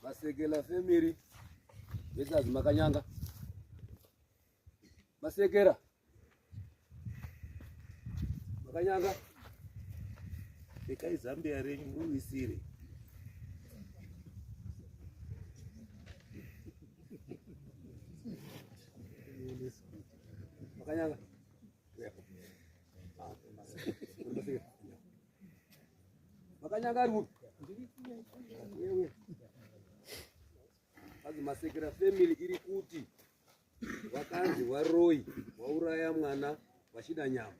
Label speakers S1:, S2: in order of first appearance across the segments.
S1: Masekela family vesazi Makanyanga. Masekera. Makanyanga.
S2: Pekai Zambia renyu muwisire.
S1: Makanyanga. Makanyanga ari kupi? Hanzi Masekera family iri kuti wakanzi waroyi wauraya mwana wachida nyama.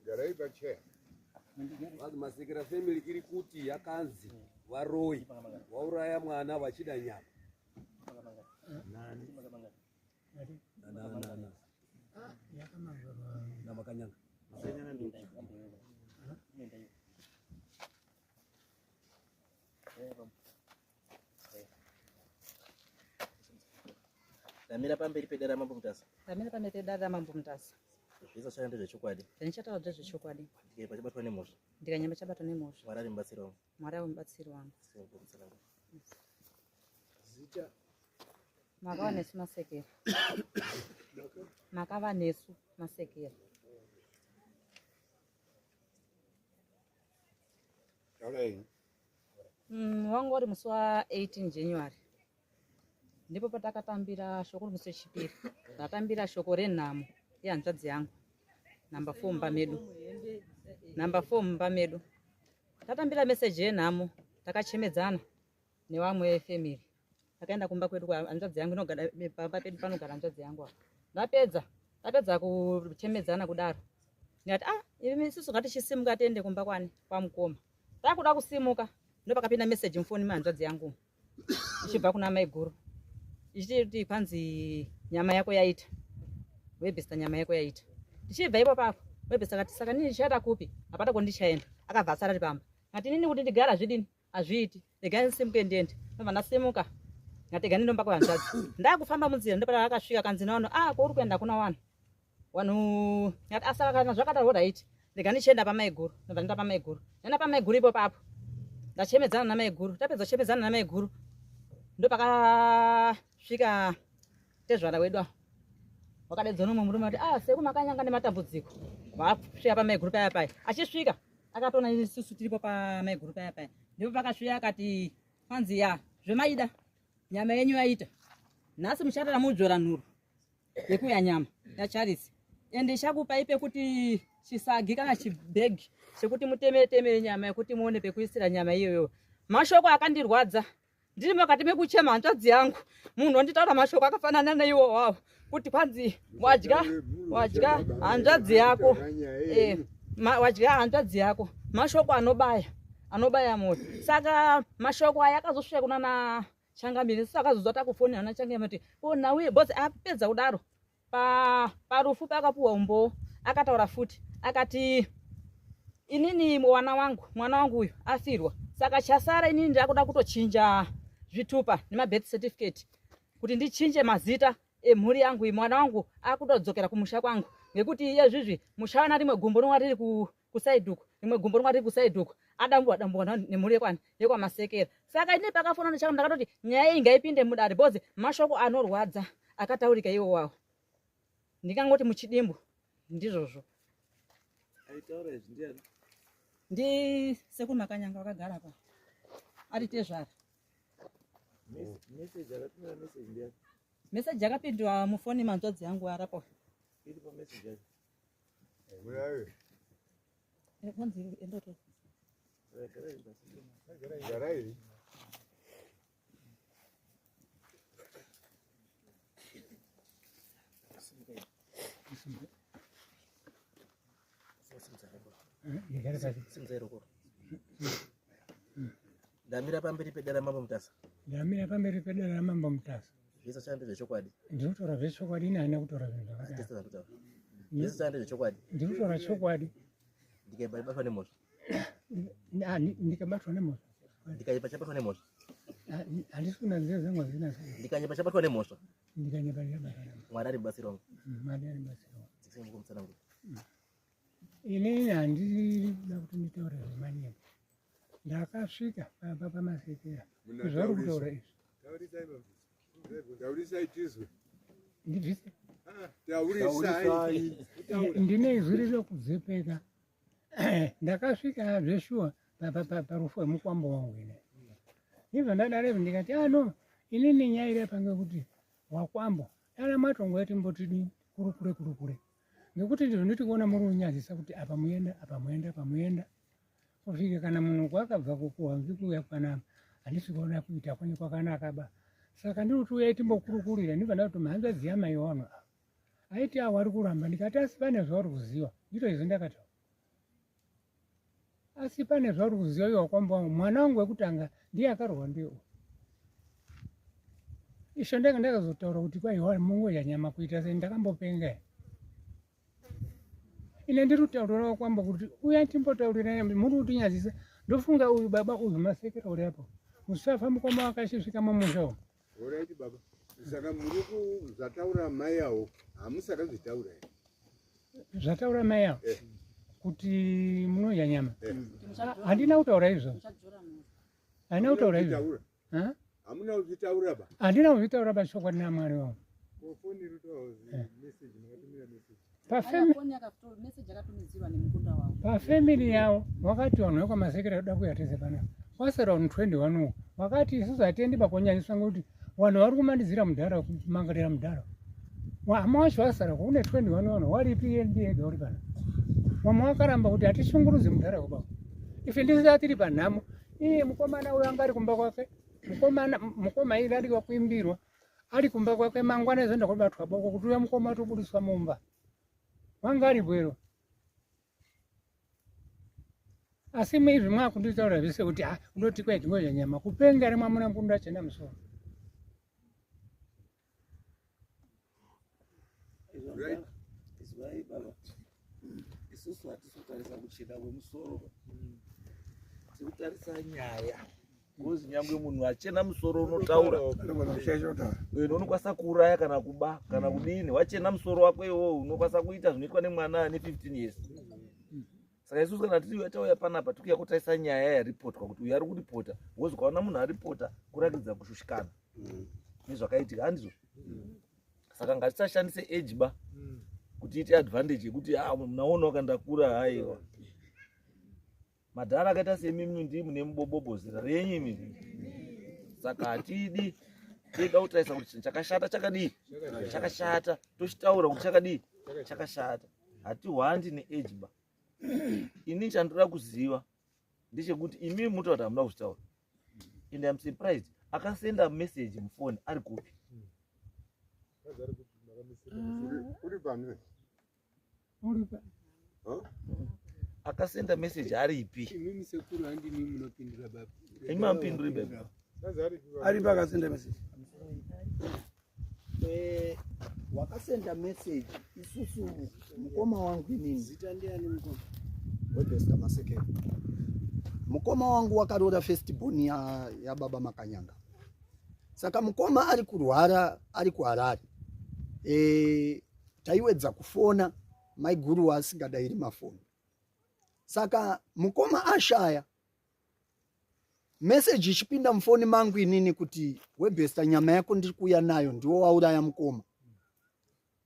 S3: Garai pachair.
S1: Hanzi Masekera family iri kuti yakanzi varoyi wauraya mwana vachida nyama. Namakanyanga.
S4: Ndamira pamberi pedare raMambo Mutasa.
S5: Ndamira pamberi pedare raMambo Mutasa.
S4: Zvese zvachataura ndezvechokwadi.
S5: Zvandichataura ndezvechokwadi.
S4: Ndikaipa chabatwa nemhosva.
S5: Ndikanyamba chabatwa nemhosva.
S4: Mwari ari mubatsiri wangu.
S5: Mwari ari mubatsiri wangu.
S2: Zita.
S5: Makava nesu Masekera. Makava nesu Masekera.
S3: Taurai.
S5: Wanga uri musi wa 18 January. Ndipo patakatambira shoko musi wechipiri. Tatambira shoko renhamo yehanzvadzi yangu. Number 4 mumba medu. Number 4 mumba medu. Tatambira message yenhamo, takachemedzana nevamwe family. Takaenda kumba kwedu kwa hanzvadzi yangu inogara pamba pedu panogara hanzvadzi yangu apa. Ndapedza, tapedza kuchemedzana kudaro. Ndikati ah, imi isusu ngatichisimuka tiende kumba kwani kwamukoma. Takuda kusimuka ndopakapinda message mufoni mehanzvadzi yangu ichibva kuna maiguru ichiti kwanzi nyama yako yaita webhista nyama yako yaita. Tichibva ipo papo webhista akati saka nini ndichaenda kupi, hapana kondichaenda. Akabva asara ari pamba. Ngati nini kuti ndigara zvidini hazviiti, regai ndisimuke ndiende. Ndobva ndasimuka ngati regai ndomba kwehanzvadzi. Ndakufamba munzira ndopana akasvika kanzi navanhu ah kwauri kuenda kuna vanhu vanhu ngati asaka kana zvakadaro right, rega ndichienda pamaiguru. Ndobva ndaenda pamaiguru, ndaenda pamaiguru ipo papo ndachemedzana namaiguru. Tapedza kuchemedzana namaiguru ndopakasvika tezvara wedu apo wakadaidzwa nomumwe murume kuti ah seku Makanyanga nematambudziko. Vasvika pamaiguru paya paya, achisvika akatoona isusu tiripo pamaiguru paya paya. Ndipo pakasvika akati kwanzi ya zvemaida nyama yenyu yaita nhasi mucharara mudzora nhuro yekuya nyama yaCharisi, ende ichakupai pekuti chisagi kana chibhegi chekuti mutemetemere nyama yekuti muone pekuisira nyama iyoyo. Mashoko akandirwadza ndiri mukati mekuchema hanzvadzi yangu, munhu onditaura mashoko akafanana neiwo wawo kuti kwanzi wadya wadya hanzvadzi yako wadya hanzvadzi yako. Mashoko anobaya anobaya moyo. Saka mashoko aya akazosvika kuna na Changamire. Saka akazozwa takufonera na Changamire kuti ko nauye boss apedza kudaro parufu pakapuwa umbowo akataura futi akati inini mwana wangu mwana wangu uyu afirwa, saka chasara inini ndakuda kutochinja zvitupa nemabirth certificate kuti ndichinje mazita emhuri yangu. Mwana wangu akutodzokera kumusha kwangu ngekuti iye zvizvi musha wana rimwe gumbo rinwa riri kusaidi uku, rimwe gumbo rinwa riri kusaidi uku, adambuwa dambuwa nemhuri yekwani yekwaMasekera. Saka ini pakafona nechaka ndakatoti nyaya iyi ngaipinde mudare because mashoko anorwadza akataurika iwo wawo. Ndikangoti muchidimbu ndizvozvo.
S2: Aitaura izvi ndiani?
S5: Ndi Sekuru Makanyanga vakagara apa. Ari tezvara.
S2: Message akatumira message ndiani?
S5: Message yakapindwa mufoni manzvadzi yangu arapo.
S2: Iripo message yacho.
S3: Uyaye.
S5: Kwanzi endoto.
S3: Garai.
S4: Ndamira pamberi pedare raMambo Mutasa.
S6: Ndamira pamberi pedare raMambo Mutasa.
S4: Zvese zvachanda ndezvechokwadi.
S6: Ndinotaura zvechokwadi, ini handina kutaura zvinhu zvakadaro.
S4: Zvese zvachanda ndezvechokwadi.
S6: Ndinotaura chokwadi.
S4: Ndikabatwa nemhosva.
S6: Ndikabatwa nemhosva.
S4: Ndikanyepa chabatwa nemhosva.
S6: Handisi kuna nzira dzangu hadzina.
S4: Ndikanyepa chabatwa nemhosva.
S6: Ndikanyepa chabatwa nemhosva.
S4: Mwari ari mubatsiri wangu.
S6: Mwari ari mubatsiri wangu.
S4: Dzikisai muko mutsananguro.
S6: Inini handida kuti nditaure zvemanyemwe. Ndakasvika pamba paMasekera. Zvauri kutaura izvi.
S3: Taurisai tizwe.
S6: Ndibvise.
S3: Taurisai.
S6: Ndine izwi riri kudzepeka. Ndakasvika zveshuwa parufu rwemukwambo wangu ini. Ndibva ndadaro izvi ndikati ah no, inini nyaya iri apa ngekuti wakwambo dana matongo yatimbotidii kurukure kurukure. Ngekuti ndizvo nditi kuona muri kunyadzisa kuti apa muenda apa muenda apa muenda. Kusvika kana munhu kwakabva kukuhambi kuuya panapa handisi kuona kuita kwenyu kwakanaka ba. Saka ndiri kuti uyai timbokurukurira ndibva ndati hanzvadzi yamai wano ava. Aiti awo ari kuramba ndikati asi pane zvauri kuziva. Ndito izvo ndakataura. Asi pane zvauri kuziva iwe wakwamba wangu mwana wangu wekutanga ndiye akarohwa ndiye uyu. Isho ndanga ndakazotaura kuti kwaiwa mungoya nyama kuita sei ndakambopenga. Ine ndiri kutaurira wakwamba kuti uya timbotaurira muri kutinyadzisa ndofunga uyu baba uyu masekera uri apo. Musafa mukoma wakasvisvika mumusha umu.
S3: Alright baba. Saka muri zvataura mai awo hamusakazvitaura here?
S6: Zvataura mai awo
S3: Eh.
S6: kuti munodya nyama.
S3: Eh.
S6: Handina kutaura izvo. Handina kutaura izvo.
S3: Kuzvitaura.
S6: Ha?
S3: Hamuna kuzvitaura ba.
S6: Handina kuzvitaura pachokwadi naMwari wangu.
S3: Foni iri kutaura message makatumira message.
S5: Message yakatumidzirwa nemukunda wavo.
S6: Pafamily yavo wakati vanhu vekwaMasekera toda kuuya tese panapa. Kwasara vanhu 21 uko. Wakati isusu hatiendi pakonyanyiswa ngekuti vanhu vari kumanidzira mudhara kumangarira mudhara. Hama wacho wasara kune 21 vanhu waripi iye ndiye ega uri panapa. Vamwe vakaramba kuti hatishungurudzi mudhara baba. Ife ndisu tiri panhamo. Iye mukomana uyo anga ari kumba kwake. Mukomana mukoma iye ari kuimbirwa. Ari kumba kwake mangwana izoenda kobatwa boko kuti uya mukoma atobudiswa mumba. Wanga ari bwero. Asi izvi mwakunditaura zvese kuti ah unoti kwai tingodya nyama kupenga rimwe mwamuna mukunda achena musoro.
S3: Right.
S2: Izwai baba. Isusu hatisi kutarisa kuchena kwemusoro. Tiri kutarisa nyaya. Kozi nyangwe munhu achena musoro unotaura. Wena unokwanisa kuuraya kana kuba kana kudini. Wachena musoro wako iwowo unokwanisa kuita zvinoitwa nemwana ane 15 years. Saka isusu kana tiri tauya panapa tikuya kutarisa nyaya yaripotwa kuti uyu ari kuripota. Wozi ukaona munhu aripota kurakidza kushushikana nezvakaitika handizvo. Saka ngatisashandise age ba kuti iite advantage yekuti ah munaona wakandakura haiwa. Madhara akaita semimi ndii mune mubobobo zera renyu imimi. Saka hatidi tega kutarisa kuti chinhu chakashata chakadii chakashata tochitaura kuti chakadii chakashata. Hatihwandi neage ba. Ini chandoda kuziva ndechekuti imimi munotaura kuti hamuna kuzvitaura. And I'm surprised akasenda message mufoni ari kupi?
S3: Uri pano.
S6: Uri pa
S2: Akasenda message aripi?
S7: Imimi sekuru handimi munopindura baba.
S2: Imi hamupinduri baba.
S8: Ari pakasenda message.
S9: Wakasenda message isusu mukoma wangu inini.
S7: Zita ndiani mukoma?
S9: Webester Masekera. Mukoma wangu wakaroora first born ya baba Makanyanga. Saka mukoma ari kurwara ari kuHarare. Taiwedza kufona maiguru asingadairi mafoni. Saka mukoma ashaya message ichipinda mufoni mangu inini kuti Webester nyama yako ndiri kuuya nayo ndiwo wauraya mukoma.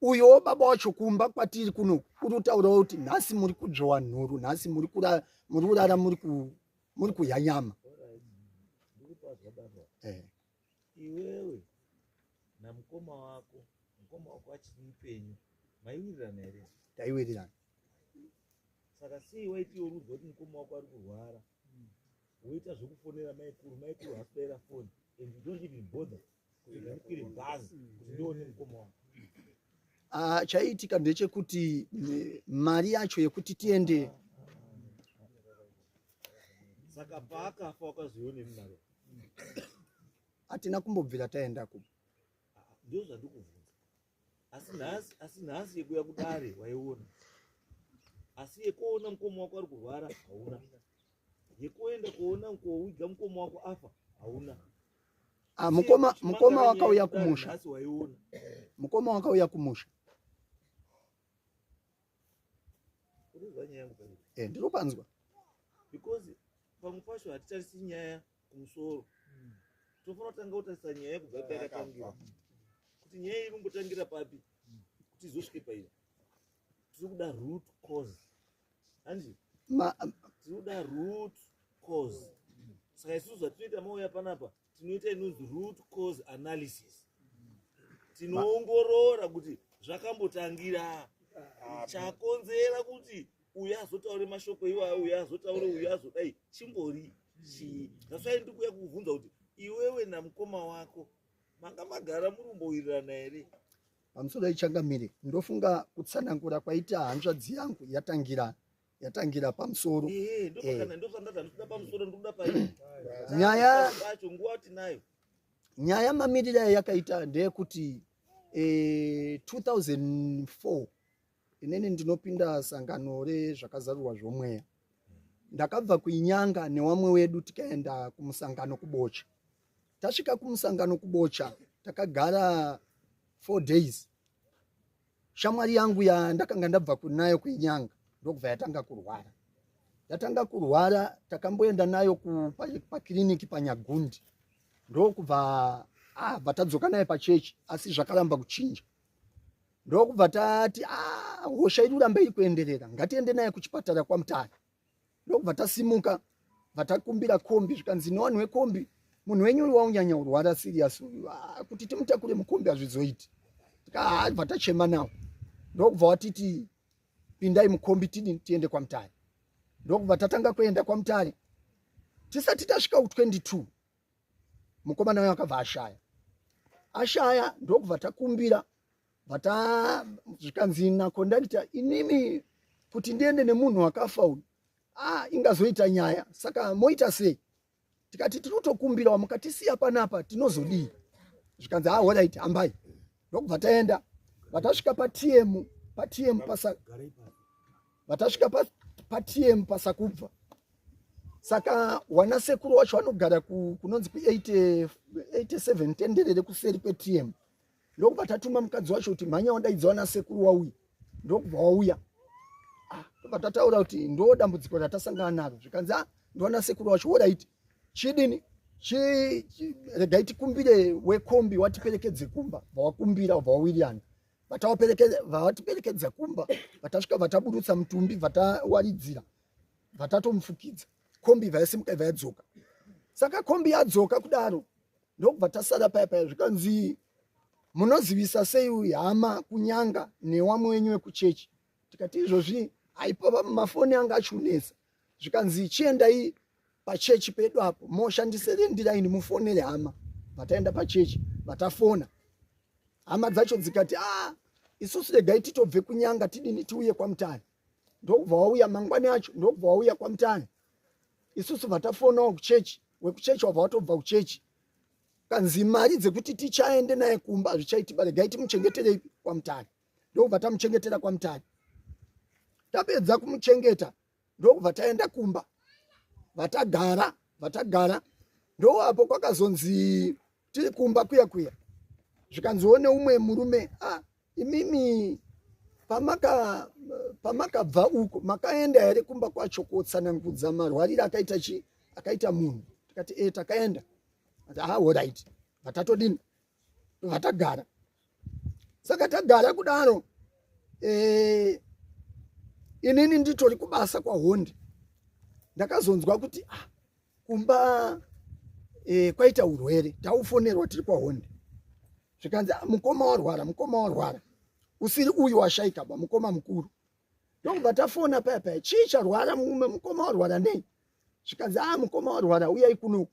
S9: Uyowo baba wacho kumba kwatiri kuno uri kutaurawo kuti nhasi muri kudzvowa nhuru, nhasi muri kurara muri kudya nyama.
S2: Iwewe namukoma wako, mukoma wako achiri mupenyu, maiwirirana here?
S9: Taiwirirana.
S2: Saka sei waiti urudzwa kuti mukoma wako ari kurwara woita zvekufonera maikuru, maikuru haasi kudaira foni and you don't even bother kuti ndikwire bhazi kuti ndione mukoma wako.
S9: Chaiitika ndechekuti mari yacho yekuti tiende.
S2: Saka paakafa wakazoiona mari?
S9: Hatina kumbobvira taenda ku.
S2: Ndizvo zvandikubvunza. Asi nhasi yekuuya kudare waiona. Asi yekuona mukoma wako ari kurwara hauna. Yekuenda kuona kuowiga mukoma wako afa hauna.
S9: Mukoma wakauya kumusha.
S2: Nhasi waiona.
S9: Mukoma wakauya kumusha.
S2: Unonzwa nyaya yangu paipi?
S9: Eh, ndinopanzwa.
S2: Because pamwe pacho hatitarisi nyaya kumusoro. Tofanira kutanga kutarisa nyaya kubva payakatangira. Kuti nyaya iri kumbotangira papi kuti izosvike pairi. Tiri kuda root cause. Hanzi? Tiri kuda root cause. Saka isusu zvatinoita mauya panapa tinoita inonzi root cause analysis. Tinoongorora kuti zvakambotangira chakonzera kuti uyu azotaure mashoko iwayo, uyu azotaure, uyu azodai, chimbori chii? That's why ndiri kuuya kukubvunza kuti iwewe namukoma wako manga magara muri kumbowirirana here?
S9: Pamusoro ichangamire, ndofunga kutsanangura kwaita hanzvadzi yangu yatangira pamusoro.
S2: Ehe, ndopakana, ndopandati handikuda pamusoro, ndikuda pai. Pacho nguva tinayo.
S9: Nyaya mamiriro yakaita ndeyekuti 2004 inini ndinopinda sangano rezvakazarurwa zvomweya. Ndakabva kuInyanga newamwe wedu tikaenda kumusangano kuBocha. Tasvika kumusangano kuBocha takagara 4 days. Shamwari yangu yandakanga ndabva kunayo kuInyanga ndokubva yatanga kurwara. Yatanga kurwara takamboenda nayo pakiriniki paNyagundi. Ndokubva vatadzoka naye pachechi asi zvakaramba kuchinja. Ndokubva tati hosha iri kuramba iri kuenderera, ngatiende naye kuchipatara kwaMutare. Ndokubva tasimuka vatakumbira kombi, zvikanzi newanhu wekombi munhu wenyu uyu waunyanya kurwara serious uyu, kuti timutakure mukombi hazvizoiti. Tikabva tachema nawo. Ndokubva watiti pindai mukombi tidini tiende kwaMutare. Ndokubva tatanga kuenda kwaMutare. Tisati tasvika ku22 mukomana uyu akabva ashaya. Ashaya ndokubva takumbira vata zvikanzi nakondakta inimi kuti ndiende nemunhu wakafa uyu ingazoita nyaya, saka moita sei? Tikati tiri kutokumbirawo mukatisiya panapa tinozodii? Zvikanzi alright hambai. Ndokubva taenda, vatasvika paTM, paTM pasa vatasvika paTM pasakubva. Saka wana sekuru wacho vanogara kunonzi ku 87 tenderere kuseri kweTM. Ndokubva tatuma mukadzi wacho kuti mhanya wadaidza wana sekuru wauya. Ndokubva wauya. Ndobva tataura kuti ndo dambudziko ratasangana naro. Zvikanzi ndiwana sekuru wacho alright. Chidini? Regai tikumbire wekombi watiperekedze kumba. Vawakumbira vawawirirana. Vatiperekedza kumba, vatasvika vataburutsa mutumbi, vatawaridzira, vatatomufukidza. Kombi vaisimuka vayadzoka. Saka kombi yadzoka kudaro ndokubva tasara paya paya. Zvikanzi munozivisa sei hama kunyanga newamwe wenyu wekuchechi? Tikati izvozvi aipa mafoni anga achiunetsa. Zvikanzi chiendai pachechi pedu apo moshandise rendirai mufonere hama. Vataenda pachechi vatafona, hama dzacho dzikati isusu regai titobve kunyanga tidini tiuye kwaMutare. Ndokubva wauya mangwani acho, ndokubva wauya kwaMutare. Isusu vatafonawo kuchechi, wekuchechi wabva watobva kuchechi. Kanzi mari dzekuti tichaende naye kumba hazvichaiti, regai timuchengeterei kwaMutare. Ndokubva tamuchengetera kwaMutare. Tapedza kumuchengeta ndokubva taenda kumba. Vatagara ndoapo kwakazonzi tiri kumba kuya kuya. Zvikanziwo neumwe murume, imimi pamakabva uko makaenda here kumba kwacho kotsanangudza marwariro akaita chi akaita munhu? Tikati takaenda. Alright. Vatatodini? Vatagara. Saka tagara kudaro inini nditori kubasa kwaHondi. Ndakazonzwa kuti kumba kwaita urwere, taufonerwa tiri kwaHondi. Zvikanzi mukoma warwara, mukoma warwara. Usiri uyu washaika ba, mukoma mukuru. Ndokubva tafona paya paya, chii charwara mukoma warwara nei? Zvikanzi mukoma warwara, uyai kunoku.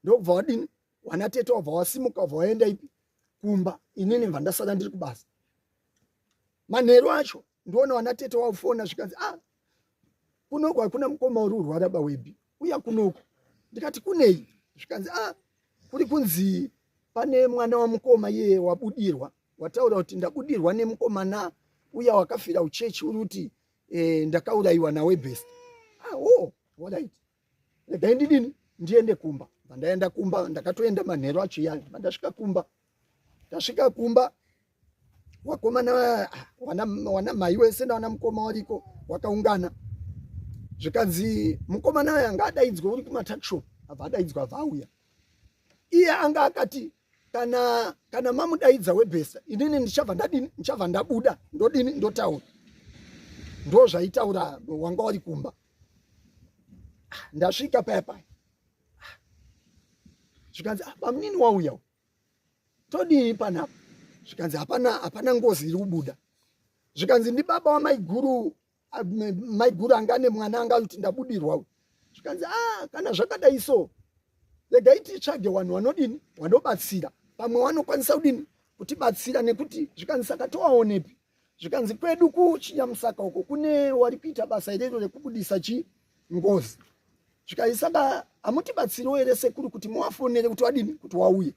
S9: Ndokubva wadini? Wana tete wabva wasimuka wabva waenda ipi? Kumba. Inini mva ndasara ndiri kubasa. Manheru acho ndiona wana tete wafona zvikanzi kunoku hakuna mukoma uri urwara ba webi, uya kunoku. Ndikati kunei? Zvikanzi kuri kunzi pane mwana wamukoma iye wabudirwa, wataura kuti ndabudirwa nemukomana uya wakafira uchechi uri kuti ndakaurayiwa nawe best. Alright. Regai ndidini ndiende kumba. Pandaenda kumba ndakatoenda manheru acho iyayo. Pandasvika kumba, tasvika kumba Wakomana wana mai wese nawana mukoma wariko wakaungana, zvikanzi mukomana uyo anga adaidzwa uri kumatakshop, abva adaidzwa, abva auya. Iye anga akati kana mamudaidza webhesa, inini ndichabva ndadini, ndichabva ndabuda, ndodini, ndotaura. Ndo zvaitaura wanga wari kumba. Ndasvika paya paya, zvikanzi, ah, bamunini wauya, todii panapa? Zvikanzi hapana ngozi iri kubuda. Zvikanzi ndibaba wamaiguru, maiguru anga ane mwana anga kuti ndabudirwa. Zvikanzi, ah, kana zvakadai so, regai titsvage vanhu vanodini, vanobatsira, pamwe vanokwanisa kudini, kutibatsira. Nekuti zvikanzi, saka towaonepi? Zvikanzi kwedu kuChinyamusaka uko kune wari kuita basa irero rekubudisa chi ngozi. Zvikanzi, saka hamutibatsiriwo here sekuru, kuti muwafonere kuti wadini, kuti wauye?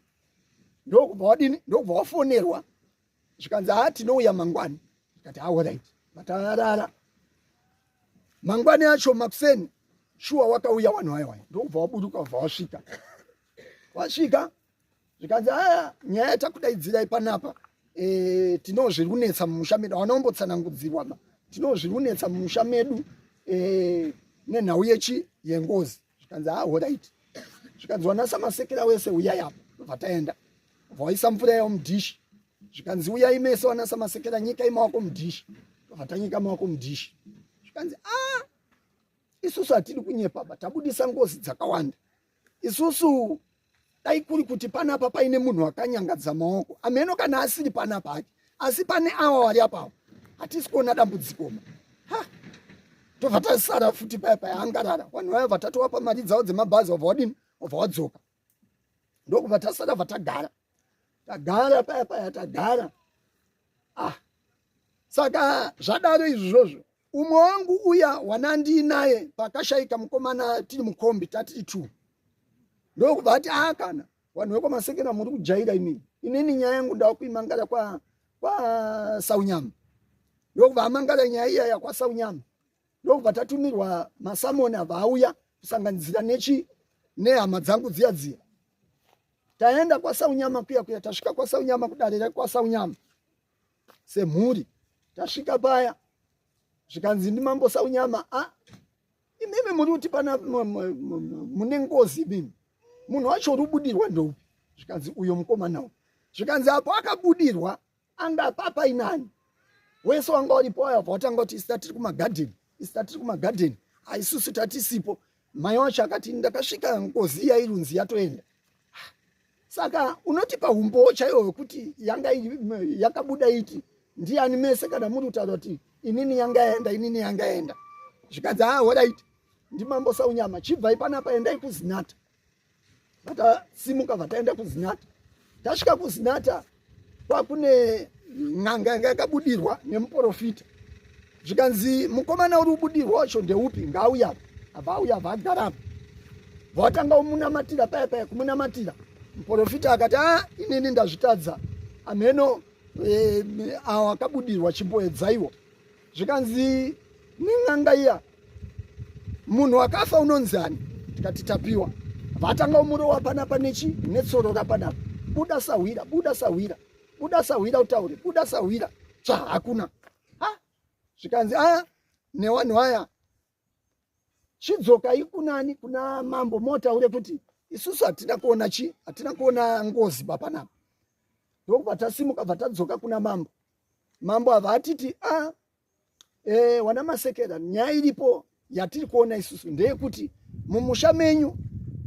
S9: Ndokubva wadini, ndokubva wafonerwa. Zvikanzi, haa, tinouya mangwani. Zvikati, alright. Vatarara. Mangwani acho makuseni, shuwa wakauya vanhu vaya vaya, ndokubva waburuka, wabva wasvika. Wasvika, zvikanzi, aya nyaya yatakudaidzirai panapa, tino zviri kunetsa mumusha medu. Hawana kumbotsanangudzirwa ma tino zviri kunetsa mumusha medu nenhau yechi yengozi. Zvikanzi, ah, alright. Zvikanzi, wanasa masekera wese uyai apa. Bva taenda, bva waisa mvura yavo mudhishi. Zvikanzi, uyai mese wanasa masekera, nyikai maoko mudhishi. Bva tanyika maoko mudhishi. Zvikanzi, ah, isusu hatidi kunyepa ba, tabudisa ngozi dzakawanda isusu. Dai kuri kuti panapa paine munhu akanyangadza maoko, ameno kana asiri panapa hake, asi pane awa wari apawo, hatisi kuona dambudziko ma. Ha, tobva tasara futi paya paya, angarara. Vanhu vaya bva tatovapa mari dzavo dzemabhazi, wabva wadini, wabva wadzoka. Ndokubva tasara, bva tagara, tagara paya paya, tagara. Ah, saka zvadaro izvozvo, umwe wangu uya wanandiinaye pakashaika mukomana, tiri mukombi, tatiri two, ndokubva ati, a, kana vanhu vekwaMasekera muri kujaira imini, inini nyaya yangu ndava kuimangara kwa Saunyama. Ndokubva amangara nyaya iyaya kwaSaunyama. Ndokubva tatumirwa masamoni, abva auya, kusanganidzira nechi nehama dzangu dziya dziya. Taenda kwaSaunyama kuya kuya, tasvika kwaSaunyama, kudare rekwaSaunyama semhuri. Tasvika paya, zvikanzi ndimambo Saunyama, a, imimi muri kuti pana mune ngozi, imimi munhu wacho uri kubudirwa ndoupi? Zvikanzi, uyo mukomana uyu. Zvikanzi, apo akabudirwa anga papainani? Wese wanga uripo aya bva watanga kuti, isi tiri kumagadheni, isi tatiri kumagadheni, haisusu tatisipo. Mai wacho akati, ndakasvika ngozi iya irunzi yatoenda. Saka unotipa umbowo chaiwo wekuti yanga yakabuda iti ndiani mese, kana muri kutaura kuti inini yanga yaenda, inini yanga yaenda? Zvikanzi, ah, alright. Ndimambo Saunyama, chibvai panapa, endai kuZinata. Vatasimuka, vataenda kuZinata. Tasvika kuZinata, kwakune n'anga yanga yakabudirwa nemuprofita. Zvikanzi, mukomana uri kubudirwa wacho ndeupi? Ngaauya. Abva auya, abva agarapo, vatanga kumunamatira paya paya, kumunamatira. Muprofita akati, a, inini ndazvitadza, amheno awo akabudirwa, chimboedzaiwo. Zvikanzi nen'anga iya, munhu akafa unonzani? Tikati, Tapiwa. Vatanga umurowa panapa nechi netsoro rapanapa. Buda sahwira, buda sahwira, buda sahwira, utaure, buda sahwira. Tsva, hakuna. Ha, zvikanzi, a, newanhu aya, chidzokai kunani, kuna mambo, motaure kuti isusu hatina kuona chi hatina kuona ngozi papanapa. Ndokubva tasimuka, bva tadzoka kuna mambo. Mambo ava atiti, a, wana Masekera, nyaya iripo yatiri kuona isusu ndeyekuti mumusha menyu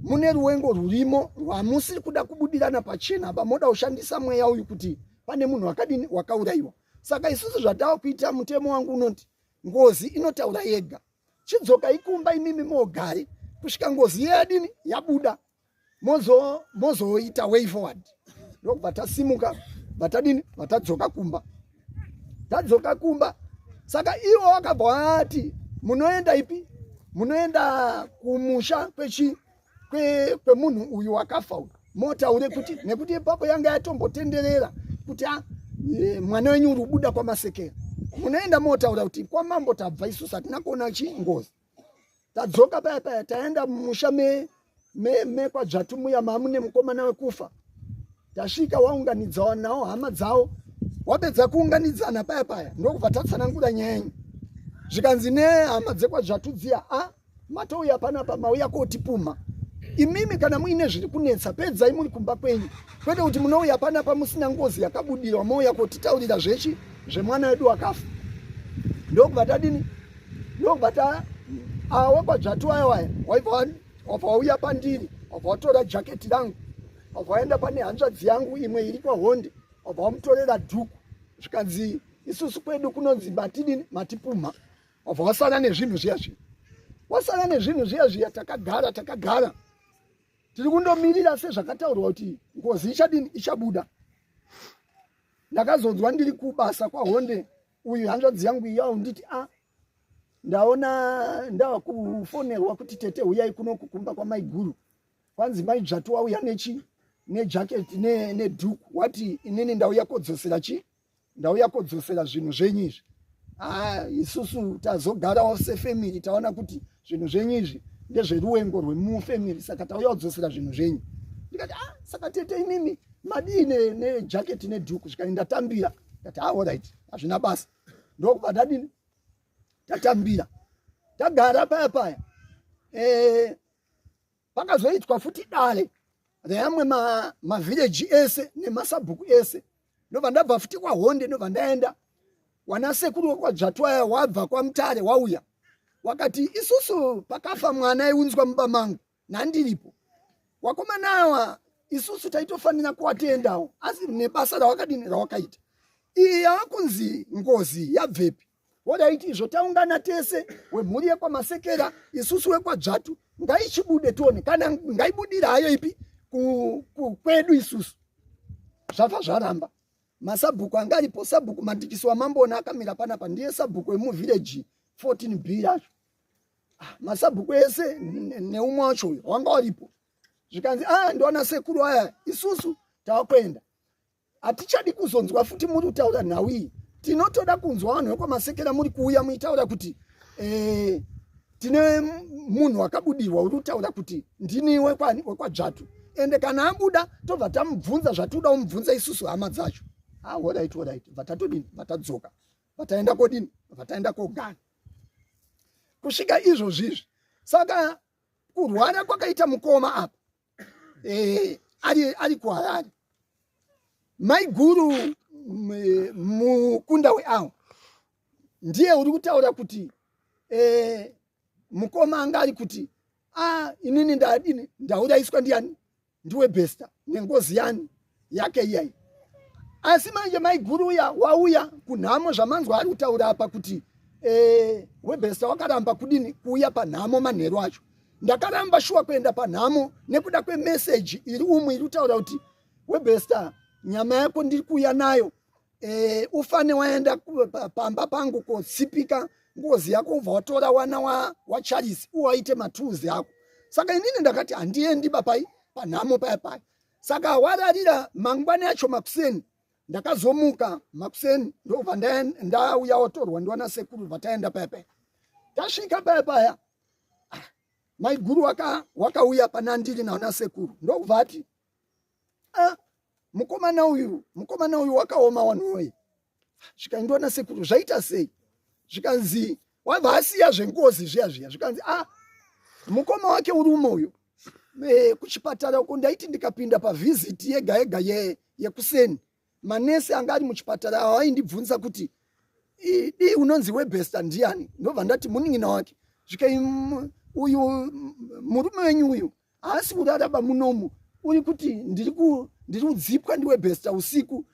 S9: mune ruwengo rurimo rwamusiri kuda kubudirana pachena, pamoda kushandisa mweya uyu kuti pane munhu wakadini, wakaurayiwa. Saka isusu zvatava kuita, mutemo wangu unoti ngozi inotaura yega. Chidzokai kumba imimi mogare kusvika ngozi yeyadini, yabuda, mozoita way forward. Ndokubva tasimuka, vatadini, vatadzoka kumba. Tadzoka kumba, saka ivo vakabva vati, munoenda ipi? Munoenda kumusha kwechi kwemunhu uyu wakafa uyu, motaure kuti, nekuti ipapo yanga yatombotenderera kuti a, mwana wenyu uri kubuda kwaMasekera. Munoenda motaura kuti kwamambo tabva isusu, hatina kuona chi ngozi. Tadzoka paya paya, taenda mumusha mekwaDzvatu muya mamune mukomana wekufa. Tasvika, waunganidza nawo hama dzavo. Wapedza kuunganidzana paya paya ndokubva tatsanangura nyaya yenyu, zvikanzi nehama dzekwaDzvatu dziya, a matouya panapa mauya kotipumha imimi, kana muine zviri kunetsa pedzai muri kumba kwenyu, kwete kuti munouya panapa musina ngozi yakabudirwa mouya kotitaurira zvechi zvemwana wedu wakafa. Ndokubva tadini? Ndokubva ta awa kwaDzvatu aya waya waibva wabva wauya pandiri, wabva watora jaketi rangu, wabva waenda pane hanzvadzi yangu imwe iri kwaHonde, wabva wamutorera dhuku, zvikanzi isusu kwedu kunonzi matidini, matipumha. Wabva wasara nezvinhu zviya zviya, wasara nezvinhu zviya zviya. Takagara takagara tiri kundomirira sezvakataurwa kuti ngozi ichadini, ichabuda. Ndakazonzwa ndiri kubasa kwaHonde, uyu hanzvadzi yangu iyawo nditi, a ndaona ndava kufonerwa kuti tete huyai kuno kukumba kwamaiguru, kwanzi mai Dzvatu wauya nechi nejaketi nedhuku, wati inini ndauya kodzosera chi ndauya kodzosera zvinhu zvenyu izvi. Ah, isusu tazogarawo sefamily taona kuti zvinhu zvenyu izvi ndezveruwengo rwemufamily, saka tauya kudzosera zvinhu zvenyu. Ndikati, ah, saka tete imimi madii nejaketi nedhuku? Zvikani ndatambira. Ndati, ah, alright, hazvina basa. Ndokubva tadini, tatambira, tagara paya paya. Pakazoitwa futi dare reamwe mavhireji ese nemasabhuku ese, ndobva ndabva futi kwaHonde, ndobva ndaenda wana sekuru wekwaDzvatu aya wabva kwaMutare wauya, wakati isusu pakafa mwana aiunzwa mumba mangu nhandiripo, wakomana awa isusu taitofanira kuwatendawo, asi nebasa rawakadini rawakaita, iyi yava kunzi ngozi yabvepi? Alright, izvo taungana tese wemhuri yekwaMasekera, isusu wekwaDzvatu, ngaichibude tione kana ngaibudira hayo ipi kwedu isusu. Zvabva zvaramba. Masabhuku anga aripo, sabhuku Mandikisi wamambona akamira panapa ndiye sabhuku wemuvhireji 14 B racho. Ah, masabhuku ese neumwe wacho uyo wanga waripo, zvikanzi, ah, ndiwana sekuru aya, isusu tavakuenda, hatichadi kuzonzwa futi muri kutaura nhau iyi. Tinotoda kunzwa vanhu vekwaMasekera muri kuuya muitaura kuti tine munhu wakabudirwa uri kutaura kuti ndini wekwaDzvatu, ende kana abuda tobva tamubvunza zvatinoda kumubvunza isusu hama dzacho. Ah, alright, alright. Bva tatodini, bva tadzoka, bva kodini, bva taenda kogara kusvika izvozvizvi. Saka kurwara kwakaita mukoma apa ari kuHarare, maiguru mukunda weawo ndiye uri kutaura kuti mukoma anga ari kuti, a inini ndadini, ndaurayiswa ndiani? NdiWebester nengozi yani yake iyai. Asi manje maiguru uya wauya kunhamo, zvamanzwa ari kutaura apa kuti Webester wakaramba kudini, kuuya panhamo manheru acho. Ndakaramba shuwa kuenda panhamo nekuda kwemeseji iri umu iri kutaura kuti, Webester, nyama yako ndiri kuuya nayo, ufane waenda pamba pangu kotsipika ngozi yako, ubva watora wana waCharles uwaite matools ako. Saka inini ndakati handiendi bapai panhamo paya paya. Saka wararira mangwani acho makuseni, ndakazomuka makuseni, ndobva ndauya watorwa ndiwana sekuru, bva taenda paya paya. Tasvika paya paya, ah, maiguru wakauya pana ndiri naona sekuru, ndokubva ati, ah, mukomana uyu, mukomana uyu wakaoma wanhuwe. Zvikaendiwa sekuru, zvaita sei? Zvikanzi wabva asiya zvengozi zviya zviya. Zvikanzi, ah, mukoma wake uri umo uyu kuchipatara uko, ndaiti ndikapinda pavisit yega yega yekuseni, manesi anga ari muchipatara avo aindibvunza kuti, dii unonzi Webester ndiani? Ndobva ndati munin'ina wake. Zvikai, uyu murume wenyu uyu haasi kuraraba munomu, uri kuti ndiri kudzipwa ndiWebester usiku,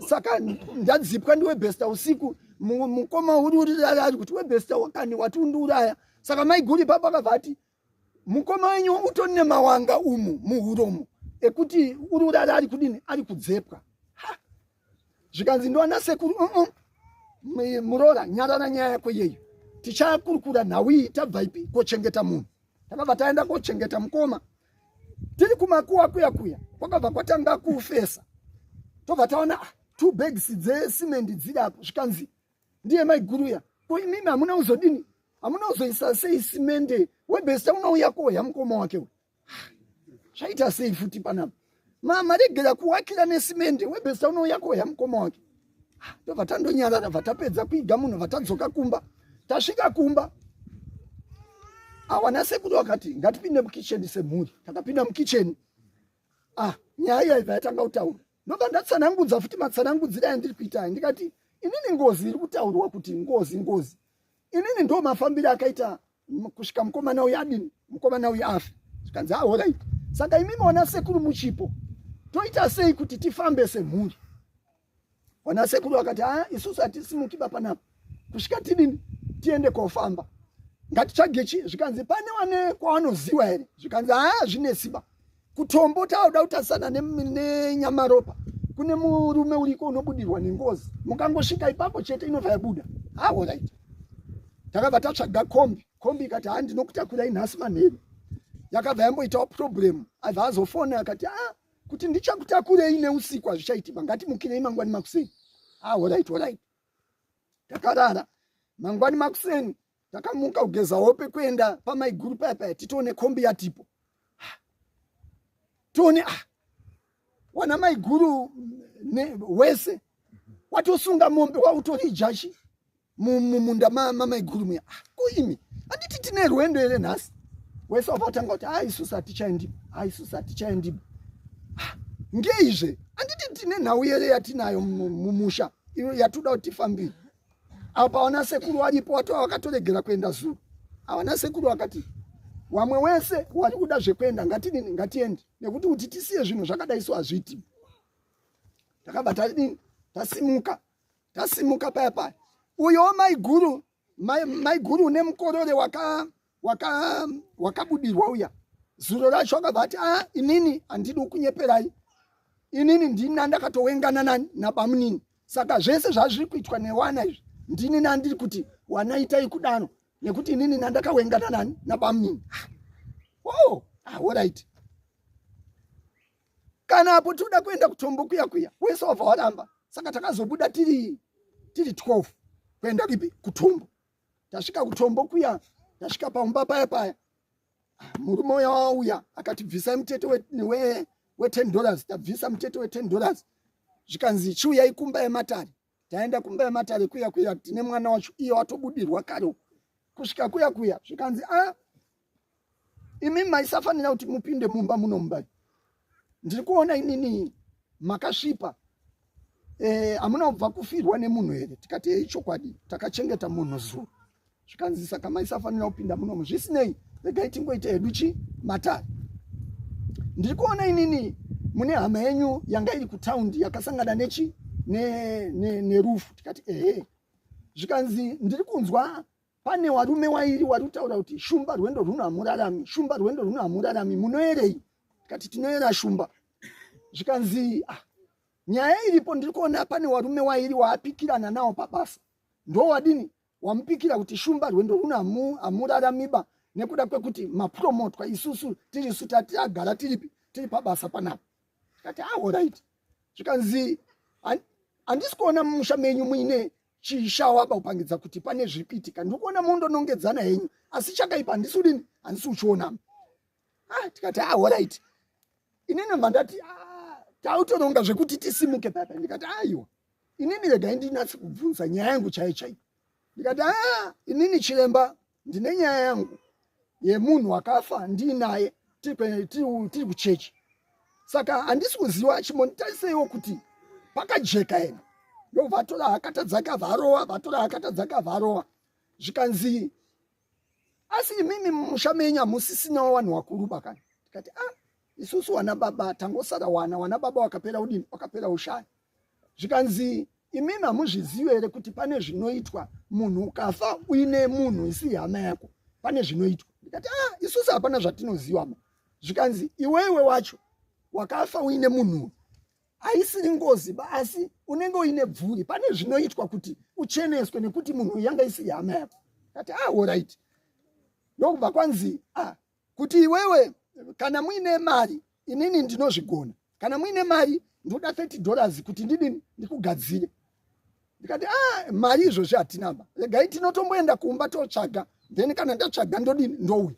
S9: saka ndadzipwa ndiWebester usiku, mukoma uri ari kuti Webester wakani wati undiuraya. Saka maiguru ipapo akabva ati, mukoma wenyu utori nemawanga umu muhuromo ekuti uri urara ari kudini, ari kudzepwa. Zvikanzi ndiwana sekuru, muroora, nyarara nyaya yako iyeyo, tichakurukura nhau iyi tabva ipi kochengeta munhu. Takabva taenda kochengeta mukoma. Tiri kumakuwa kuya kuya kwakabva kwatanga kufesa, tobva taona, ah, two bags dzesimendi dziri apo. Zvikanzi ndiye maiguruya, ko imimi hamuna kuzodini, hamuna kuzoisa sei simende? Webester unouya koya mukoma wake uyu, zvaita sei futi panapa? Maregera kuwakira nesimende, Webester unouya koya mukoma wake. Ah, ndobva tandonyarara bva tapedza kuiga munhu bva tadzoka kumba. Tasvika kumba awana sekuru wakati ngatipinde mukicheni semhuri. Takapinda mukicheni, ah, nyaya iya ibva yatanga kutaura. Ndobva ndatsanangudza futi matsanangudzira yandiri kuita aya, ndikati inini ngozi iri kutaurwa kuti ngozi ngozi, inini ndo mafambiro akaita kusvika mukomana uyu adini, mukomana uyu afe. Zvikanzi ahorait, saka imimi wana sekuru muchipo, toita sei kuti tifambe semhuri? Wana sekuru vakati a isusu hatisimukiba panapa kusvika tidini tiende kofamba, ngatitsvage chi. Zvikanzi pane wane kwawanoziwa here? Zvikanzi haa zvinesiba kutombo tauda kutarisana nenyamaropa, kune murume uriko unobudirwa nengozi, mukangosvika ipapo chete inobva yabuda. Ahorit, takabva tatsvaga kombi. Kombi ikati haa ndinokutakurai nhasi manheru. Yakabva yamboitawo problem, abva azofona akati a kuti ndichakutakurei neusiku hazvichaitika, ngatimukirei mangwani makuseni. Ahorit, horit, takarara. Mangwani makuseni takamuka kugeza hope kuenda pamaiguru paya paya, titoone kombi yatipo, tione ah wana maiguru wese watosunga mombe wautori jachi mumunda mamaiguru muya. Ah, ko imi handiti tine rwendo here nhasi? Wese wabva watanga kuti ah isusu hatichaendipo, ah isusu hatichaendipo. Ah, ngeizve handiti tine nhau yere yatinayo mumusha iyo yatoda kuti tifambire? Apa wana sekuru waripo watova wakatoregera kuenda zuro. Awana sekuru wakati wamwe wese wari kuda zvekuenda ngatidini, ngatiende, nekuti kuti tisiye zvinhu zvakadai so hazviiti. Takabva tadini, tasimuka. Tasimuka paya paya, uyo maiguru maiguru une mukorore wakabudirwa uya zuro racho akabva ati a inini handidi kunyeperai, inini ndini nandakatowengana nani nabamunini, saka zvese zvazviri kuitwa newana izvi ndini nandiri kuti wana itai kudaro nekuti inini nandakawengana nani nabamunini. Oh, ah, alright. Kana apo tinoda kuenda kutombo kuya kuya, wese wabva waramba. Saka takazobuda tiri 12 kuenda kipi kutombo. Tasvika kutombo kuya, tasvika paumba paya paya, murume uya wauya akati bvisai mutete we $10. Tabvisa mutete we$10, zvikanzi chiuyai kumba yematare. Taenda kumba yematare kuya kuya, tine mwana wacho iye watobudirwa kare. Kusvika kuya kuya zvikanzi a imi maisafanira kuti mupinde mumba muno mumbai, ndiri kuona inini makasvipa, hamuna kubva kufirwa nemunhu here? Tikati ei chokwadi, takachengeta munhu zuro. Zvikanzi saka maisafanira kupinda munomu, zvisinei regai tingoita hedu chi matare. Ndiri kuona inini mune hama yenyu yanga iri kutaundi yakasangana nechi nerufu. Tikati ehe. Zvikanzi ndiri kunzwa pane warume wairi wari kutaura kuti shumba rwendo rwuno hamurarami, shumba rwendo rwuno hamurarami, munoerei? Tikati tinoera shumba. Zvikanzi ah, nyaya iripo ndiri kuona pane warume wairi waapikirana nawo pabasa, ndo wadini wamupikira kuti shumba rwendo rwuno hamuraramiba nekuda kwekuti mapromotwa, isusu tirisu tatiagara tiripi tiri pabasa panapa. Tikati ah, alright. Zvikanzi handisi kuona mumusha menyu muine chishawa kupangidza kuti pane zviri kuitika, ndiri kuona mundonongedzana henyu, asi chakaipa handisi kudini, handisi kuchiona. Ah, tikati ah, alright. Inini mva ndati ah, tautoronga zvekuti tisimuke papa. Ndikati aiwa, inini regai ndinatse kubvunza nyaya yangu chaiyo chaiyo. Ndikati ah, inini chiremba ndine nyaya yangu yemunhu wakafa ndiinaye tiri kuchechi, saka handisi kuziva, chimbonditariseiwo kuti pakajeka here. Ndobva atora hakata dzake avharowa, vatora hakata dzake avharowa. Zvikanzi asi imimi mumusha menyu hamusisinawo vanhu vakuru bakani? Tikati ah, isusu wana baba tangosara wana baba wakapera udini, wakapera ushaya. Zvikanzi imimi hamuzvizivi here kuti pane zvinoitwa munhu ukafa uine munhu isiri hama yako, pane zvinoitwa? Ndikati ah, isusu hapana zvatinoziva ma. Zvikanzi iwewe wacho wakafa uine munhu haisiri ngozi ba, asi unenge uine bvuri, pane zvinoitwa kuti ucheneswe nekuti munhu yanga isiri hama yako. Ndikati ah, alright. Ndokubva kwanzi ah, kuti iwewe kana muine mari inini ndinozvigona, kana muine mari ndoda $30 kuti ndidini ndikugadzire. Ndikati ah, mari izvozvi hatinaba, regai tinotomboenda kumba totsvaga, then kana ndatsvaga ndodini ndouya.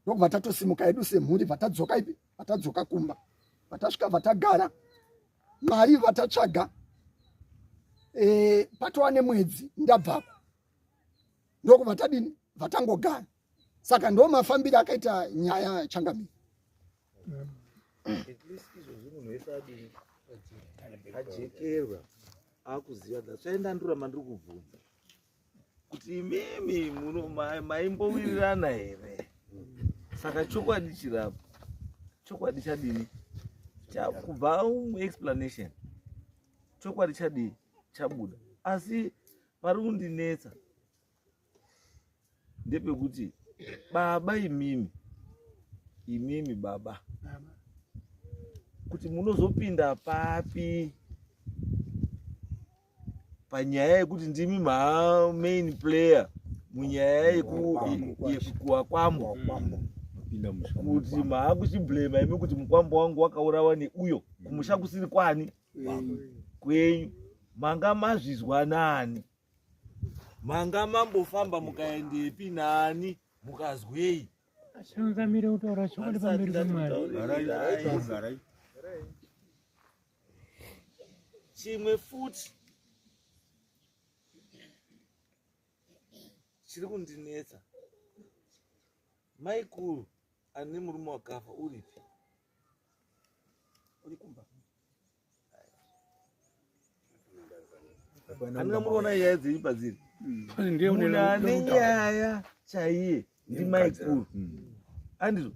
S9: Ndokubva tatosimuka hedu semhuri, vatadzoka ipi, vatadzoka kumba. Vatasvika vatagara, mari vatatsvaga. e, patova nemwedzi ndabvako ndokubva tadini bvatangogara saka ndo mafambiro akaita nyaya changamire.
S2: At least izvozvi munhu wese adini ajekerwa akuziva that's why ndanduramba ndiri kubvunza kuti imimi muno maimbowirirana here saka chokwadi chirapo chokwadi chadini kubva muexplanation chokwadi chadii chabuda asi pari kundinetsa ndepekuti baba imimi imimi baba kuti munozopinda papi panyaya yekuti ndimi ma main player munyaya yekuwakwambo kuti maakuchiblema imi kuti mukwambo wangu wakaurawa neuyo kumusha kusiri kwani kwenyu manga mazvizwa nani manga mambofamba mukaendepi nani mukazwei
S6: Changamire kutaura chokwadi pamberi paMwari.
S2: Chimwe futi chiri kundinetsa maikuru ane murume wakafa uripi
S8: uri kumba
S2: Andina muriona nyaya dzenyu padziri. Munhu ane nyaya chaiye ndimaikuru. Andizvo.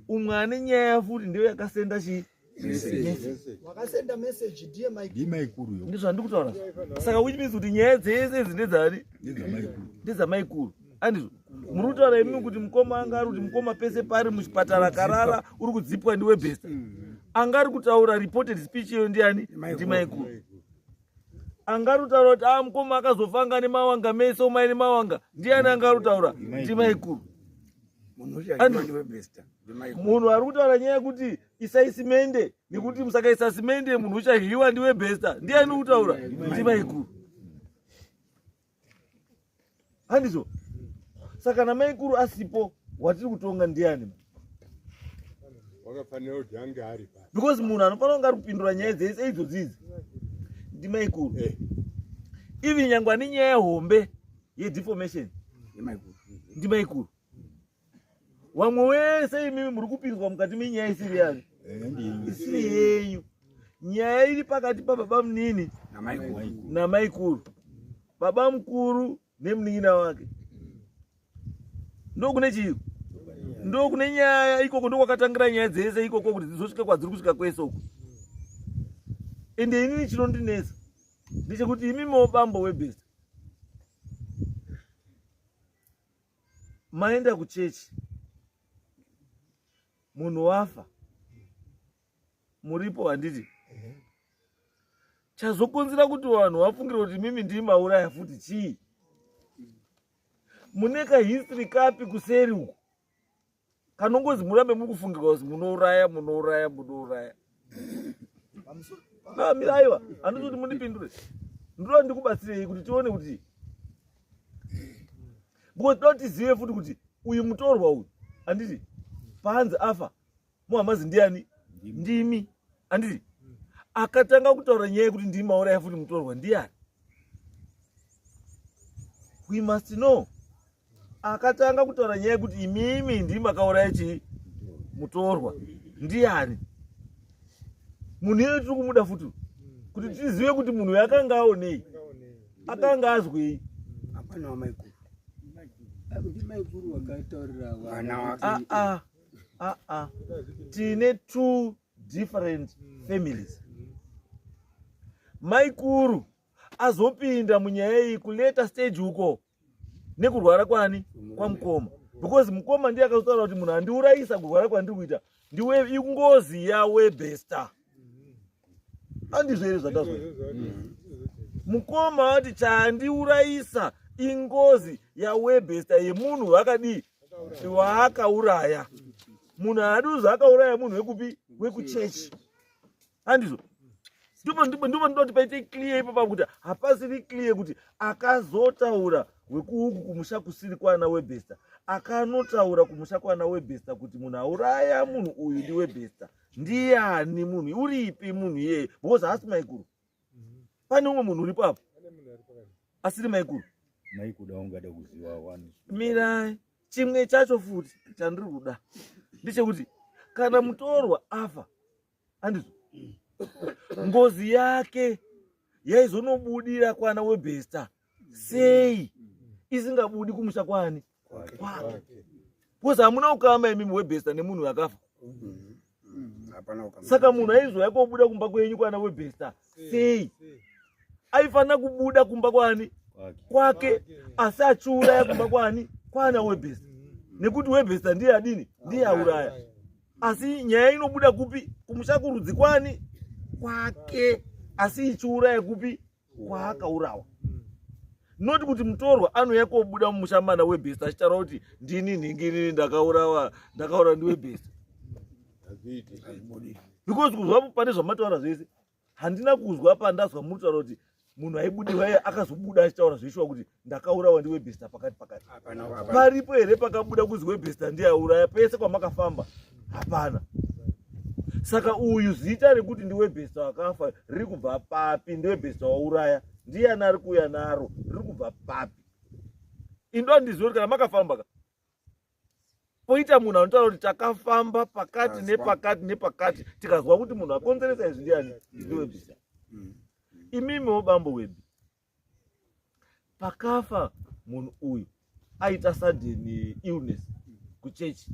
S2: Umwe ane nyaya futi ndiyo yakasenda chii?
S9: Wakasenda message ndiye maikuru.
S3: Ndimaikuru yo.
S2: Ndizvo zvandiri kutaura. Saka which means kuti nyaya dzese idzi ndedzani? Ndedzamaikuru. Andizvo. Muri kutaura imimi kuti mukoma anga ari kuti mukoma pese pari muchipatara akarara uri kudzipwa ndiwe best. Anga ari kutaura reported speech iyo ndiani? Ndimaikuru. Anga ari kutaura kuti ah mukoma akazofa anga nemawanga mese umai nemawanga. Ndiani anga ari kutaura? Ndimaikuru. Munhu ari kutaura nyaya yekuti isai simende nekuti musakaisa simende munhu uchadyiwa ndiwe besta. Ndiani uri kutaura? Ndimaikuru. Handizvo. Saka namaikuru asipo watiri kutonga ndiani?
S3: Wakafanira kuti ange ari pa.
S2: Because munhu anofanira kunge ari kupindura nyaya dzese idzodzi idzi ndimaikuru. Even nyangwe ane nyaya hombe yedeformation ndimaikuru. Vamwe wese imimi muri kupinzwa mukati menyaya isiri yani isiri yenyu. Nyaya iri pakati pababa munini namaikuru, baba mukuru nemunin'ina wake. Ndokune chii? Ndokune nyaya ikoko, ndokwakatangira nyaya dzese ikoko kuti dzizosvika kwadziri kusvika kwese uko. Ende inini chinondinetsa ndechekuti imimiwo bambo webest maenda kuchechi, munhu wafa muripo handiti? Chazokonzera kuti vanhu vafungire kuti mimi ndii mauraya futi chii? Mune kahistory kapi kuseri uku kanongozi murambe muri kufungirwa kuti munouraya munouraya munouraya? Mira, aiwa, handisi kuti mundipindure, ndinoda ndikubatsirei kuti tione kuti because toda tizive futi kuti uyu mutorwa uyu handiti paanzi afa muhamazi ndiani? Ndimi handiti? Akatanga kutaura nyaya yekuti ndimi mauraya futi mutorwa ndiani? We must know. Akatanga kutaura nyaya yekuti imimi ndimi makauraya chii mutorwa ndiani? Munhu iyoyo tiri kumuda futi kuti tizive kuti munhu uyu akanga aonei, akanga azwei.
S7: Hapana wamaikuru. Ndimaikuru wakataurira
S8: vana.
S2: Ah, ah, ah, ah. Tine two different families. Maikuru azopinda munyaya iyi kuleta stage uko nekurwara kwani kwamukoma, because mukoma ndiye akazotaura kuti munhu andiurayisa kurwara kwandiri kuita ndiwe ingozi yawebesta. Andizvo here zvandazwa? Mukoma vati chandiurayisa ingozi yawebesta yemunhu wakadii waakauraya. Munhu haadi kuzi akauraya munhu wekupi? Wekuchechi. Handizvo? Ndipo ndinoti paite clear ipapo kuti hapasiri clear kuti akazotaura wekuuku kumusha kusiri kwana webesta akanotaura kumusha kwana webesta kuti munhu auraya munhu uyu ndiwebesta ndiani? Munhu uripi munhu iyeye? Because haasi maikuru, pane umwe munhu uripo apo. Asiri maikuru.
S10: Maikuda ungada kuziva wani.
S2: Mirai, chimwe chacho futi chandiri kuda ndechekuti kana mutorwa afa andizvo ngozi yake yaizonobudira kwana webhesta sei isingabudi kumusha kwani kwake because hamuna ukama imimi webhesta nemunhu akafa saka munhu aizouya kobuda kumba kwenyu kwana webhesta sei aifanira kubuda kumba kwani kwake asi achiuraya kumba kwani kwana webhesta nekuti webhesta ndiye adini ndiye auraya asi nyaya inobuda kupi kumusha kurudzi kwani kwake asi ichiuraya kupi kwaakaurawa not kuti mutorwa anouya kobuda mumusha mana webest achitaura kuti ndini nhingi ndakaurawa ndakaura ndiwebest because kuzwa pane zvamataura zvese handina kuzwa pandazwa muritaura kuti munhu aibudirwa iye akazobuda achitaura zveshuwa kuti ndakaurawa ndiwebesta pakati pakati paripo here pakabuda kuzi webesta ndiye auraya pese kwamakafamba hapana saka uyu zita rekuti ndiwebesta wakafa riri kubva papi ndiwebesta wauraya ndiyani ari kuuya naro riri kubva papi indo handizivi kuti kana makafamba ka poita munhu anotaura kuti takafamba pakati nepakati nepakati tikazwa kuti munhu akonzeresa izvi ndiani ndiwebisa imimiwo bambo webi pakafa munhu uyu aita sudden illness kuchechi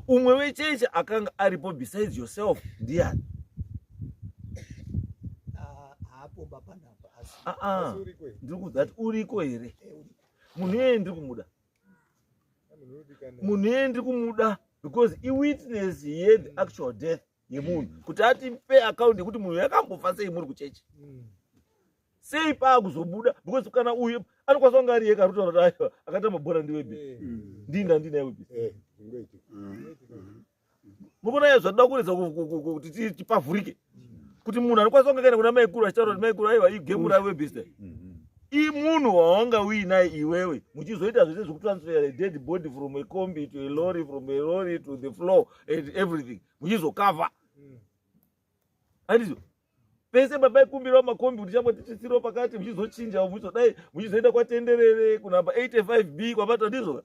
S2: umwe wechechi akanga aripo besides yourself ndiani ah, ah, ndiri kuudza kuti uriko here eh, munhu iyeye ndiri kumuda munhu iyeye ndiri kumuda because iwitness yethe actual death yemunhu mm. kuti atipe account yekuti munhu yakambofa sei muri kuchechi mm. sei paakuzobuda because kana uyu anokwanisa kunge ari yega arikutaura kuti aiwa akatamba bhora ndiwebi eh. mm. ndini andina iwebi eh, mukuona iyo zvatoda kuredza kuti tipavhurike kuti munhu anokwanisa kunge akaenda kuna maikuru achitaura kuti maikuru aiwa igemu rawebista imunhu wawanga uinaye iwewe muchizoita zvese zvekutransfer a dead body from a combi to a lorry from a lorry to the floor and everything muchizokava handizvo pese papaikumbirawo makombi kuti chambotitsitsirawo pakati muchizochinja muchizodai muchizoenda kwatenderere kunamba 85 b kwabata ndizvo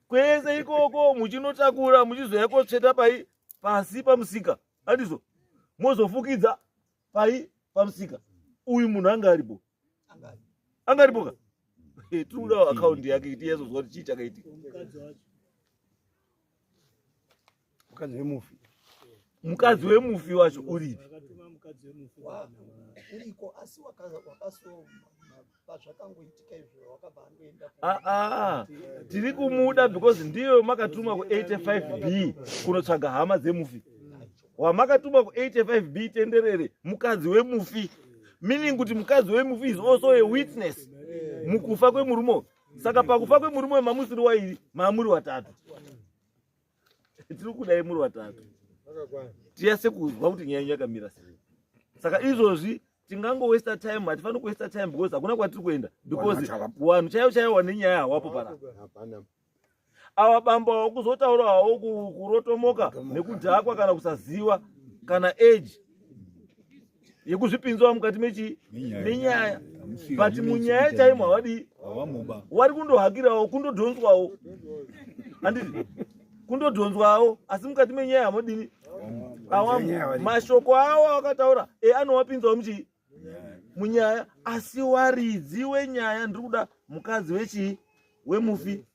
S2: kwese ikoko muchinotakura muchizoya kotsveta pai pasi pamusika handizvo mozofukidza pai pamusika uyu munhu anga aripo anga aripo ka eh, tiri kudawo akaundi yake kuti iyazozwa kuti chii chakaitika
S8: mukadzi wemufi
S2: mukadzi wemufi wacho uripi
S9: uriko asi wakaso pazvakangoitika izvo wakabva andoenda
S2: aa ah, ah. tiri kumuda because ndiyo makatuma ku85 b kunotsvaga hama dzemufi wamakatuma ku85 b tenderere mukadzi wemufi meaning kuti mukadzi wemufi is also a witness mukufa kwemurume saka pakufa kwemurume mamusiri wairi mamuri watatu tiri kudai muri vatatu tiyase kuzwa kuti nyaya yenyu yakamira sei saka izvozvi tingangowesta time hatifaniri kuwesta time because hakuna kwatiri kuenda because vanhu chaivo chaivo vane nyaya hawapo panapa ava bambo ava kuzotaura hawo kurotomoka nekudhakwa kana kusaziva kana age yekuzvipinzwa mukati mechi menyaya but munyaya chaimo havadii wari kundohakirawo kundodhonzwawo handiti kundodhonzwawo asi mukati menyaya hamodini awamo mashoko awo awakataura e anowapinzawo muchii munyaya asi waridzi wenyaya ndiri kuda mukadzi wechii wemufi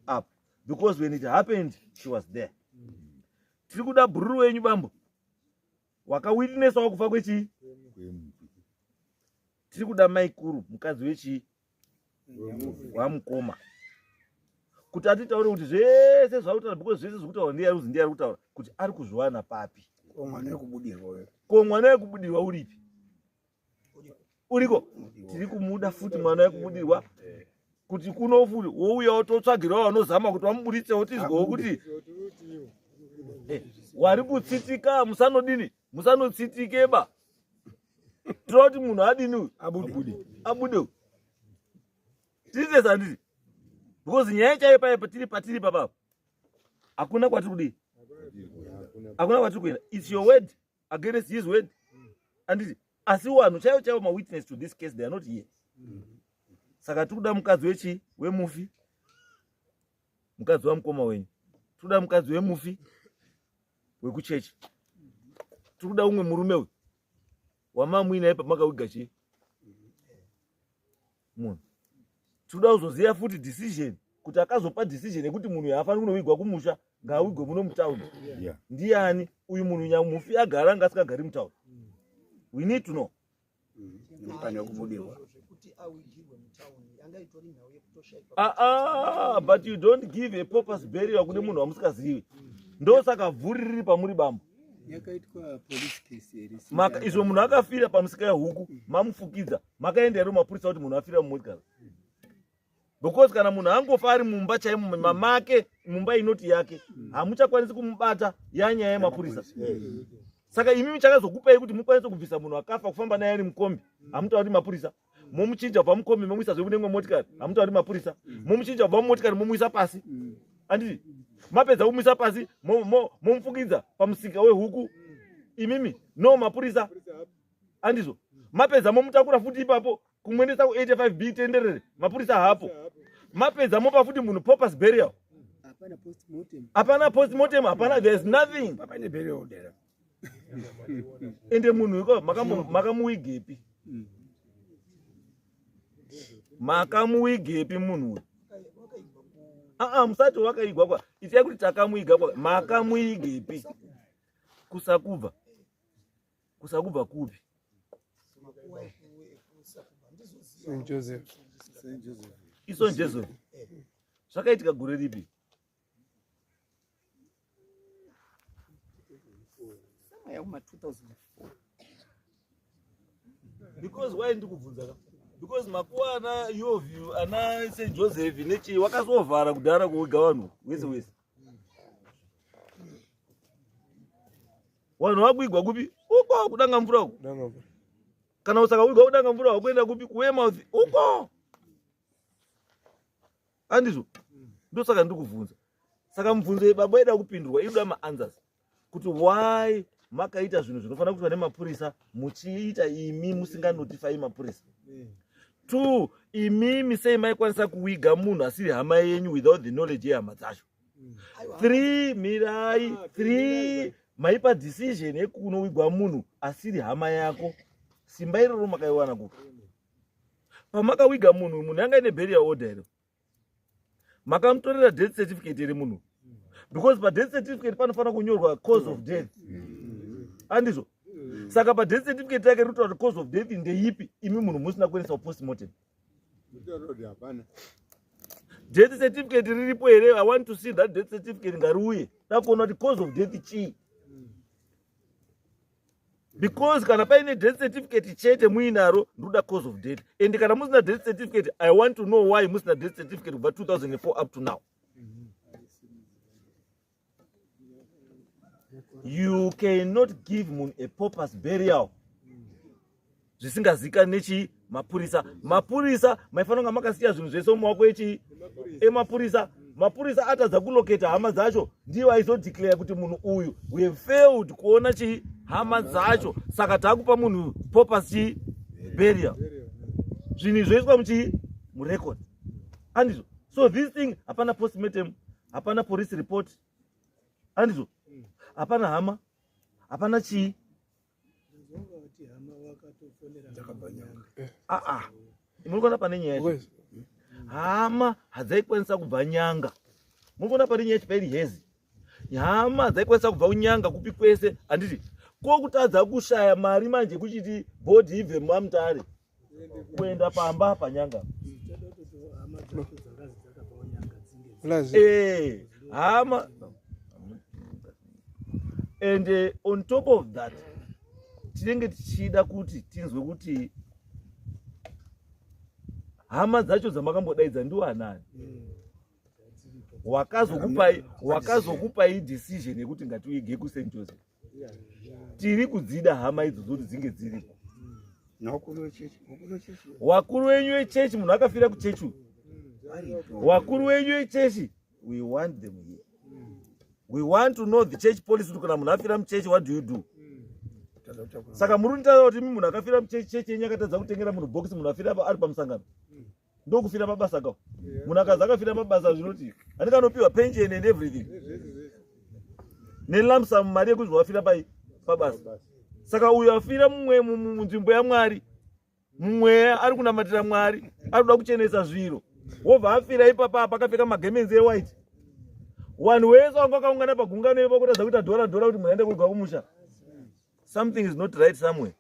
S2: apa because when it happened she was there tiri kuda bhururu wenyu bambo wakawitnessawo kufa kwechii tiri kuda maikuru mukadzi wechii wamukoma kuti atitaure kuti zvese zvakutaura because zvese zvekutaura ndiye ari ndiye ari kutaura kuti ari kuzviwana papi ko mwana wekubudirwa uripi uriko tiri kumuda futi mwana wekubudirwa kuti kuno futi wouya wototsvagirawo vanozama kuti vamuburitsewo tizwewo kuti eh, wari kutsitika musanodini musanotsitikeba tinoda kuti munhu adini uyu abude uyu tiri tese handiti because nyaya chaiyo paya patiri patiri papapo hakuna kwatiri kudii hakuna kwatiri kuenda its your word against his word anditi asi wanhu chaivo chaivo mawitness to this case they are not here. Saka tiri kuda mukadzi wechi wemufi, mukadzi wamukoma wenyu, tiri kuda mukadzi wemufi wekuchechi, tiri kuda umwe murume uyu wamamuinaye pamakawiga chii munhu. Tinoda kuzoziva futi decision kuti akazopa decision yekuti munhu haafaniri kunovigwa kumusha ngaawigwe muno mutauni ndiyani uyu munhu nyamufi agara anga asingagari mutauni. We need to know. Ah, ah, but you don't give a purpose burial kune munhu wamusikazivi. Ndosaka bvuri riri pamuri bambo.
S7: Yakaitwa police case here?
S2: Izvo munhu akafira pamusika yehuku mamufukidza, makaenda here mapurisa kuti munhu afira mumotikari? Because kana munhu angofa ari mumba chaimo mamake, mumba inoti yake, hamuchakwanisi kumubata yanyaya yemapurisa. Saka imi chakazokupai kuti mukwanise kubvisa munhu akafa kufamba naye ari mukombi, hamutauri mapurisa. Momuchinja kubva mukombi momuisa zve kune imwe motikari, hamutauri mapurisa. Momuchinja kubva mumotikari momuisa pasi, anditi mapedza kumuisa pasi momufukidza pamusika wehuku, imimi no mapurisa, andizvo? Mapedza momutakura futi ipapo kumuendesa ku85 B tenderere, mapurisa hapo. Mapedza mopa futi munhu purpose burial.
S7: Hapana postmortem.
S2: Hapana postmortem, hapana, there's nothing.
S8: Pane burial there.
S2: Ende munhu iko makamuwigepi? Makamuwigepi munhu uyu? Aa, musati wakaigwa kwa itai kuti takamuiga kwa makamuigepi? Kusakubva. Kusakubva kupi?
S8: St Joseph.
S2: ISt Joseph. Zvakaitika gore ripi?
S9: Somewhere kuma 2004.
S2: Because why ndikubvunza ka? Because makuva ana Yoview, ana St Joseph nechii wakazovhara kudhara kuwiga vanhu wese wese. Vanhu vakuigwa kupi? Uko kudanga mvura uko. Kana usakawigwa kudanga mvura wakuenda kupi? KuWeymouth uko. Andizvo? Ndosaka ndikubvunza. Saka mubvunzo yebaba ida kupindurwa, inoda maanswers. Kuti why makaita zvinhu zvinofanira kuitwa nemapurisa muchiita imi musinganotifai mapurisa? Two, imimi sei maikwanisa kuwiga munhu asiri hama yenyu without the knowledge yehama dzacho? Three, mirai. Three, maipa decision yekunowigwa munhu asiri hama yako. Simba iroro makaiwana kupi? Pamakawiga munhu, munhu anga ine burial order here? Makamutorera death certificate here munhu? Because padeath certificate panofanira kunyorwa cause of death. Andizvo? Saka padeath certificate yake rinotaura kuti cause of death ndeipi, imi munhu musina kuendesa kupostmortem? Death certificate riripo here? I want to see that death certificate. Ngariuye dakuona kuti cause of death chii. Because kana paine death certificate chete muinaro, ndoda cause of death. And kana musina death certificate, I want to know why musina death certificate kubva 2004 up to now. You cannot give munhu a purpose burial zvisingazikani nechii mapurisa. Mapurisa maifanira kunga makasiya zvinhu zvese mumaoko echii emapurisa. Mapurisa atadza kuloketa hama dzacho, ndiyo aizodeclare kuti munhu uyu we have failed kuona chii hama dzacho, saka takupa munhu purpose chii burial. Zvinhu izvi zvoiswa muchii murecord, andizvo? So this thing, hapana postmortem, hapana police report, andizvo? Hapana hama, hapana chii. Aa, muri kuona pane nyaya yacho? Hama hadzaikwanisa kubva Nyanga. Muri kuona pane nyaya chipairi hezi. Hama hadzaikwanisa kubva kuNyanga kupi kwese, handiti? Ko kutadza kushaya mari manje kuchiti bhodhi ibve muaMutare kuenda pamba paNyanga? Hama. And on top of that, tinenge tichida kuti tinzwe kuti hama dzacho dzamakambodaidza ndiwo anani wakazokupai decision yekuti ngatiuige kuSt Joseph. Tiri kudzida hama idzodzo kuti dzinge dziripo. Wakuru wenyu vechechi, munhu akafira kuchechi uyu, wakuru wenyu vechechi, we want them here. We want to know the church policy, kuti kana munhu afira muchechi, what do you do? Saka muri kunditaura kuti imi munhu akafira muchechi yenyu akatadza kutengera munhu bhokisi, munhu afira ari pamusangano, ndokufira pabasa ka? Munhu akazi akafira pabasa, zvinoti handika anopiwa pension and everything nelump sum, mari yekuti wafira pai pabasa. Saka uyu afira mumwe munzvimbo yaMwari, mumweya ari kunamatira Mwari, ari kuda kuchenesa zviro, wobva afira ipapa apa akapfeka magemenzi ewhite. Vanhu wese wanga wakaungana pagungano ipo kutadza kuita dhora dhora kuti munhu aende kudya kumusha. Something is not right somewhere.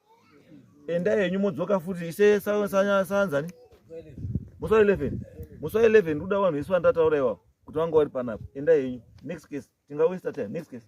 S2: Endai henyu, modzoka futi ise saanzani musi wa11, musi wa11 ndikuda vanhu vese vandataura iwavo kuti vanga vari panapa. Endai henyu. Next case, tingawaste time. Next case.